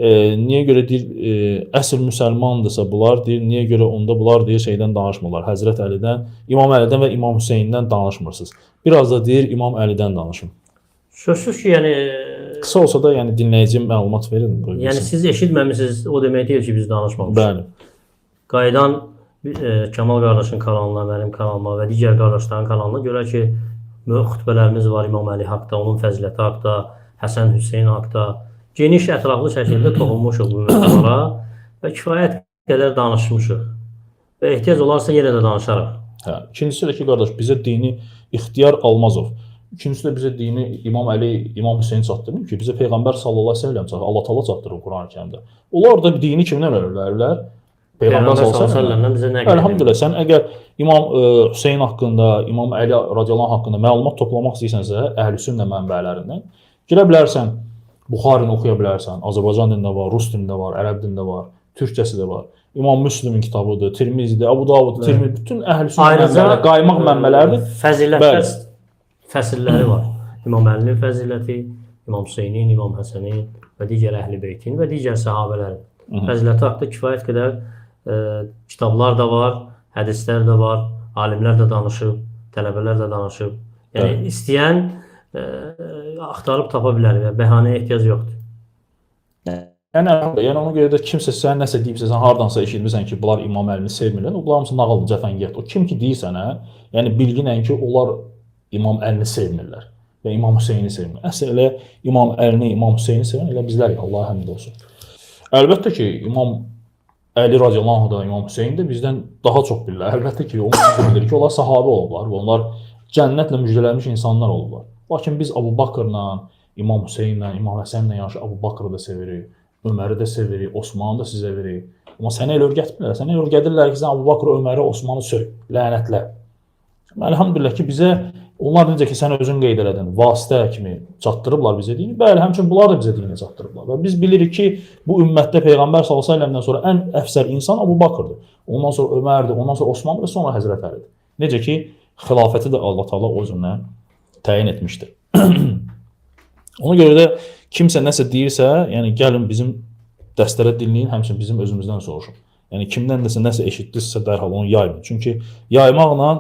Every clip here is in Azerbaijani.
Niyə görə deyir, əsl müsəlmandırsa bunlar, deyir, niyə görə onda bunlar deyir şeydən danışmırlar. Həzrət Əlidən, İmam Əlidən və İmam Hüseyndən danışmırsınız. Biraz da deyir İmam Əlidən danışın. Sözsüz ki, yəni Qısa olsa da yəni dinləyici məlumat verin. Qoy yəni bilsin. siz eşitməmisiniz, o demək deyil ki, biz danışmamışıq. Bəli. Qayıdan Kamal qardaşın kanalına, mənim kanalıma və digər qardaşların kanalına görə ki, xutbələrimiz var İmam Əli haqda, onun fəziləti haqda, Həsən Hüseyn haqda. Geniş, ətraflı şəkildə toxunmuşuq bu mövzulara və kifayət qədər danışmışıq. Və ehtiyac olarsa yenə də danışarıq. Hə. İkincisi də ki, qardaş, bizə dini İxtiyar Almazov. İkincisi də bizə dini İmam Əli, İmam Hüseyn çatdırmır ki, bizə Peyğəmbər sallallahu əleyhi və səlləm çatdırır. Allah Taala çatdırır Quran-ı Kərimdə. Onlar da dini kimdən öyrənirlər? Peyğəmbər sallallahu əleyhi və səlləmdən bizə nə səlləmdən. Elhamdülillah, sən əgər İmam Hüseyn haqqında, İmam Əli radiyallahu anh haqqında məlumat toplamaq istəyirsənsə, əhl-i sünnə mənbələrindən girə bilərsən, Buxarini oxuya bilərsən. Azərbaycan dilində var, rus dilində var, ərəb dilində var, türkcəsi də var. İmam Müslimin kitabıdır, Tirmizidir, Əbu Davud, Tirmizi, bütün əhl-i sünnə Ayrıca mənbələri, qaymaq mənbələrdir. Fəzilətlər Bəli. fəsilləri var. İmam Əlinin fəziləti, İmam Hüseynin, İmam Həsənin və digər əhl-i beytin və digər səhabələrin fəziləti haqqında kifayət qədər kitablar da var, hədislər də var, alimlər də danışıb, tələbələr də danışıb. Yəni istəyən axtarıb tapa bilər və bəhanəyə ehtiyac yoxdur. Yəni əlhamdülillah, yəni ona görə də kimsə sənə nəsə deyibsə, sən hardansa eşitmisən ki, bunlar İmam Əlini sevmirlər, o bunlar hamısı nağıl, cəfəngiyat. O kim ki deyir sənə, yəni bilginlə ki, onlar İmam Əlini sevmirlər və İmam Hüseyni sevmirlər. Əsl elə İmam Əlini, İmam Hüseyni sevən elə bizlərik, Allaha həmd olsun. Əlbəttə ki, İmam Əli radiyallahu anh da, İmam Hüseyn də bizdən daha çox bilirlər. Əlbəttə ki, onlar da bilir ki, onlar sahabə olublar və onlar cənnətlə müjdələnmiş insanlar olublar. Lakin biz Əbu Bakırla, İmam Hüseynlə, İmam Həsənlə yanaşı Əbu Bakrı da sevirik, Öməri də sevirik, Osmanı da sevirik. Amma sənə elə öyrətmirlər. Sənə elə öyrədirlər ki, sən Əbu Bakrı, Öməri, Osmanı söy, lənətlə. Amma elhamdülillah ki, bizə onlar necə ki sən özün qeyd elədin, vasitə kimi çatdırıblar bizə dini. Bəli, həmçinin bunlar da bizə dini çatdırıblar. Və biz bilirik ki, bu ümmətdə Peyğəmbər sallallahu əleyhi və səlləmdən sonra ən əfsəl insan Əbu Bakrdır. Ondan sonra Ömərdir, ondan sonra Osmandır və sonra Həzrət Əlidir. Necə ki, xilafəti də Allah Taala o cürlə təyin etmişdir. Ona görə də kimsə nəsə deyirsə, yəni gəlin bizim dəstərə dinləyin, həmçinin bizim özümüzdən soruşun. Yəni kimdəndirsə nəsə eşitdinizsə dərhal onu yaymayın. Çünki yaymaqla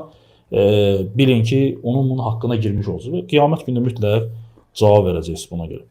bilin ki, onun bunun haqqına girmiş olursunuz və qiyamət günü mütləq cavab verəcəksiniz buna görə.